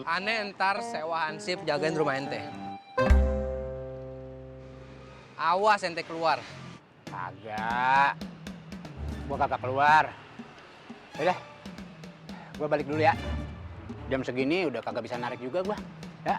Ane entar sewa hansip jagain rumah ente. Awas ente keluar. Kagak. Gua kagak keluar. Udah, gua balik dulu ya. Jam segini udah kagak bisa narik juga gua. Ya.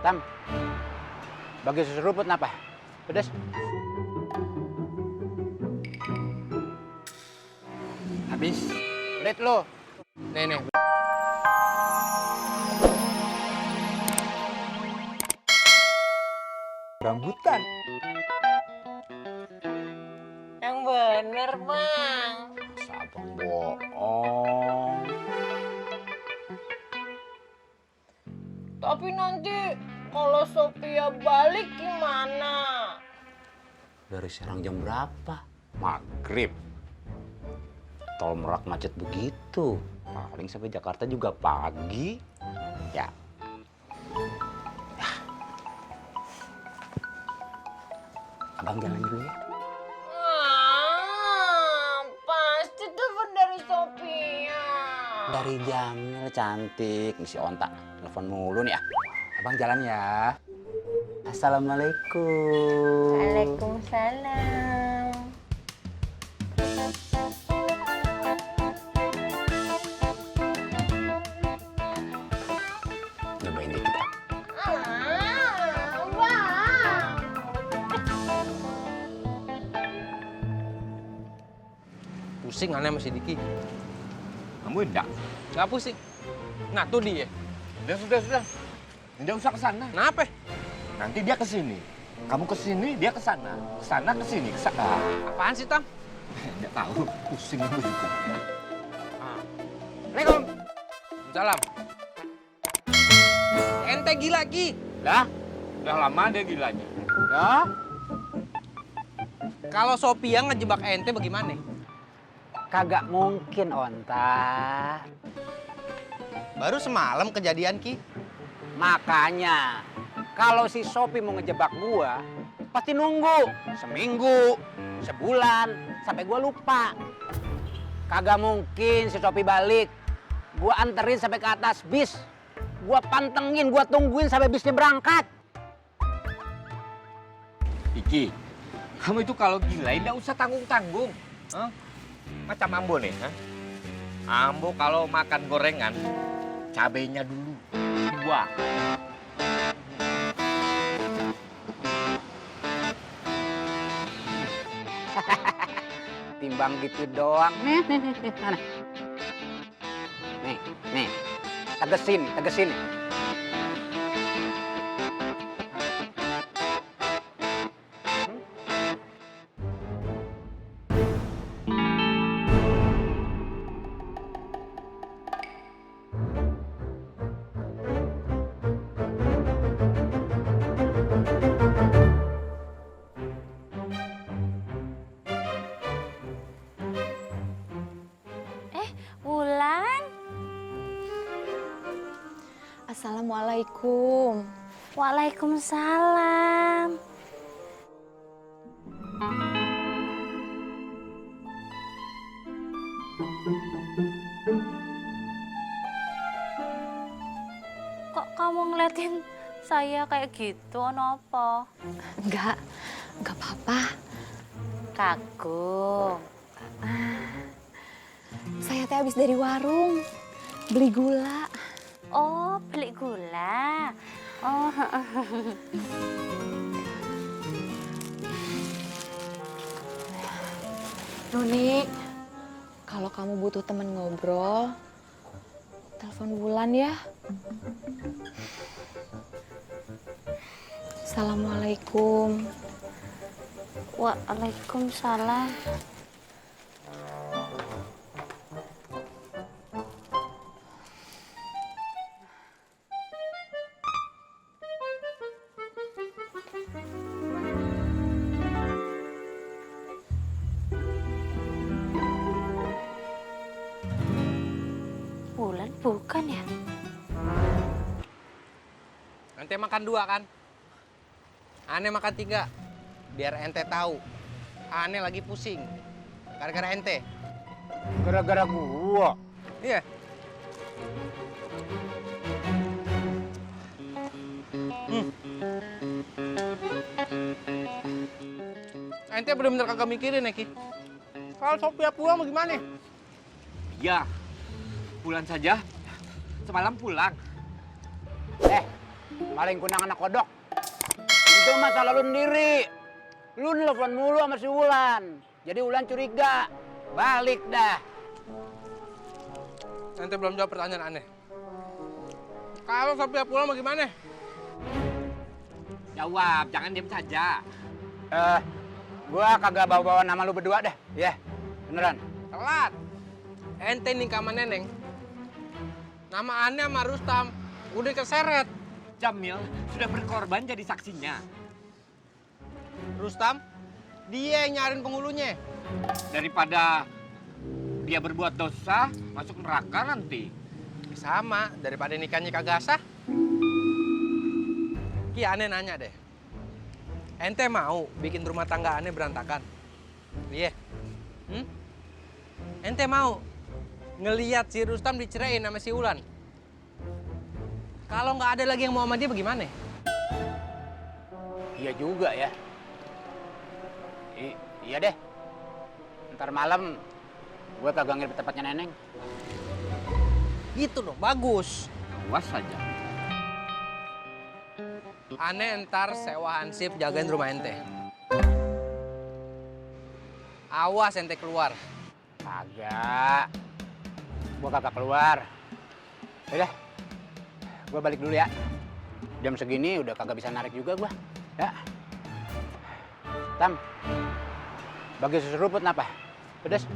Tam, bagi susu rumput napa? Pedes? Habis. Berit lo. Nih. Rambutan. Yang bener, Bang. Sabang bohong. Tapi nanti kalau Sophia balik gimana? Dari Serang jam berapa? Maghrib. Tol Merak macet begitu. Paling sampai Jakarta juga pagi. Ya. Abang jalan dulu ya. Pasti telepon dari Sophia. Dari Jamil cantik. Nih si Onta. Telepon mulu nih ya. Abang jalan ya. Assalamualaikum. Waalaikumsalam. Nyobain dikit ya. Bang. Pusing Ane sama si Diki. Kamu enggak? Nggak pusing. Nah tuh dia. Sudah. Tidak usah ke sana. Kenapa? Nanti dia ke sini. Kamu ke sini, dia ke sana. Ke sana, ke sini, ke sana. Apaan sih, Tam? Enggak tahu, pusing aku juga. Assalamualaikum. Salam. Ente gila, Ki. Dah, udah lama dia gilanya. Ya. Kalau Sophia ngejebak ente bagaimana? Kagak mungkin, Onta. Baru semalam kejadian, Ki. Makanya, kalau si Sophie mau ngejebak gua, pasti nunggu seminggu, sebulan, sampai gua lupa. Kagak mungkin si Sophie balik. Gua anterin sampai ke atas bis. Gua pantengin, gua tungguin sampai bisnya berangkat. Iki, kamu itu kalau gila enggak usah tanggung-tanggung. Hah? Macam Ambo nih, ha? Ambo kalau makan gorengan, cabenya dulu. Dua. Timbang gitu doang. Nih. Mana? Nih. Tegesin. Wulan. Assalamualaikum. Waalaikumsalam. Kok kamu ngeliatin saya kayak gitu, apa? Enggak apa-apa. Kagum. Saya teh habis dari warung beli gula. Oh, beli gula. Oh, Nuni, kalau kamu butuh temen ngobrol, telepon Wulan ya. Assalamualaikum. waalaikumsalam. Wulan bukan ya? Ente makan 2 kan? Ane makan 3. Biar ente tahu. Ane lagi pusing. Gara-gara ente. Gara-gara gua. Iya. Ente bener-bener kagak mikirin ya, Ki. Kalau Sophia pulang mau gimana? Iya, pulang saja. Semalam pulang. Paling kunang anak kodok. Itu masalah lu sendiri. Lu nelfon mulu sama si Wulan. Jadi Wulan curiga. Balik dah. Ente belum jawab pertanyaan aneh. Kalau Sophia pulang mau gimana? Jawab, jangan diam saja. Gua kagak bawa-bawa nama lu berdua deh. Ya, beneran. Telat. Ente nikah sama Neneng. Nama aneh sama Rustam udah keseret. Jamil sudah berkorban jadi saksinya. Rustam, dia yang nyariin penghulunya. Daripada dia berbuat dosa, masuk neraka nanti. Sama, daripada nikahnya kagak sah. Ki, aneh nanya deh. Ente mau bikin rumah tangga aneh berantakan? Iya. Ente mau ngelihat si Rustam dicerain sama si Wulan? Kalau nggak ada lagi yang mau sama dia bagaimana? Iya juga ya. Iya deh. Ntar malam gua kagak nginep tempatnya Neneng. Gitu dong, bagus. Awas saja. Aneh ntar sewa hansip jagain rumah ente. Awas ente keluar. Kagak. Gua kagak keluar. Udah. Gua balik dulu ya. Jam segini udah kagak bisa narik juga gua. Ya. Tam. Bagi susu rumput napa? Pedes.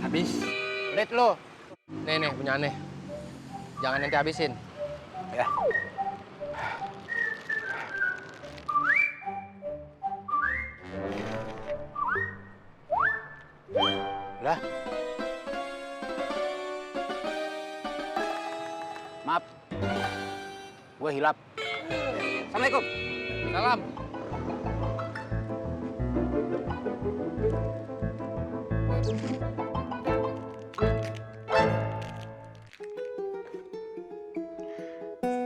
Habis. Pelit lo. Nih, punya aneh. Jangan ente habisin. Ya. Lah. Maaf. Gue hilap. Assalamualaikum. Salam.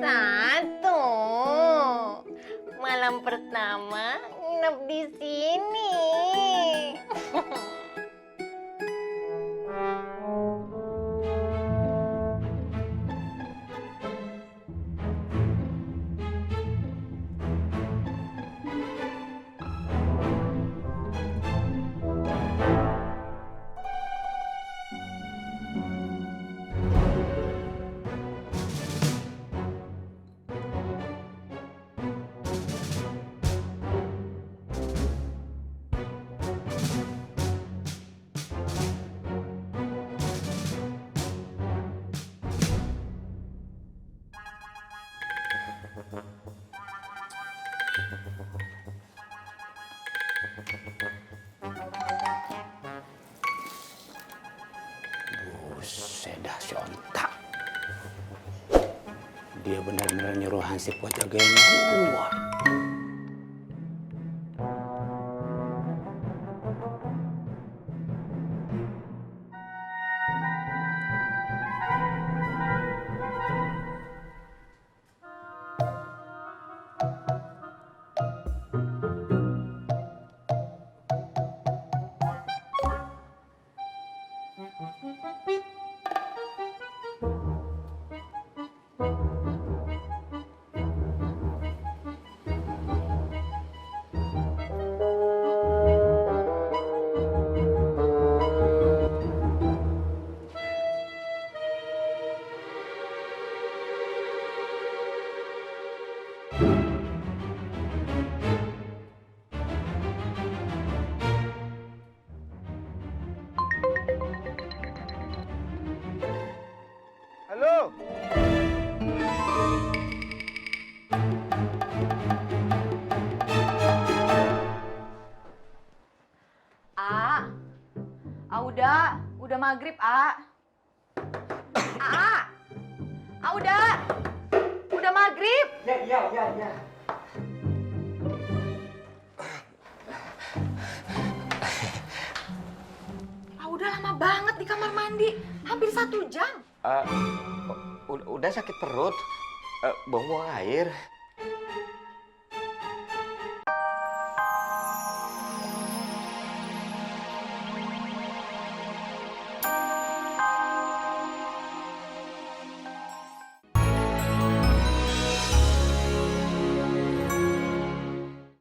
Satu. Malam pertama nginep di sini. Buset dah si Onta. Dia benar-benar nyuruh Hansip buat jagain gua. Halo. Udah maghrib, udah maghrib. Ya. di kamar mandi hampir 1 jam. Udah sakit perut, buang-buang air.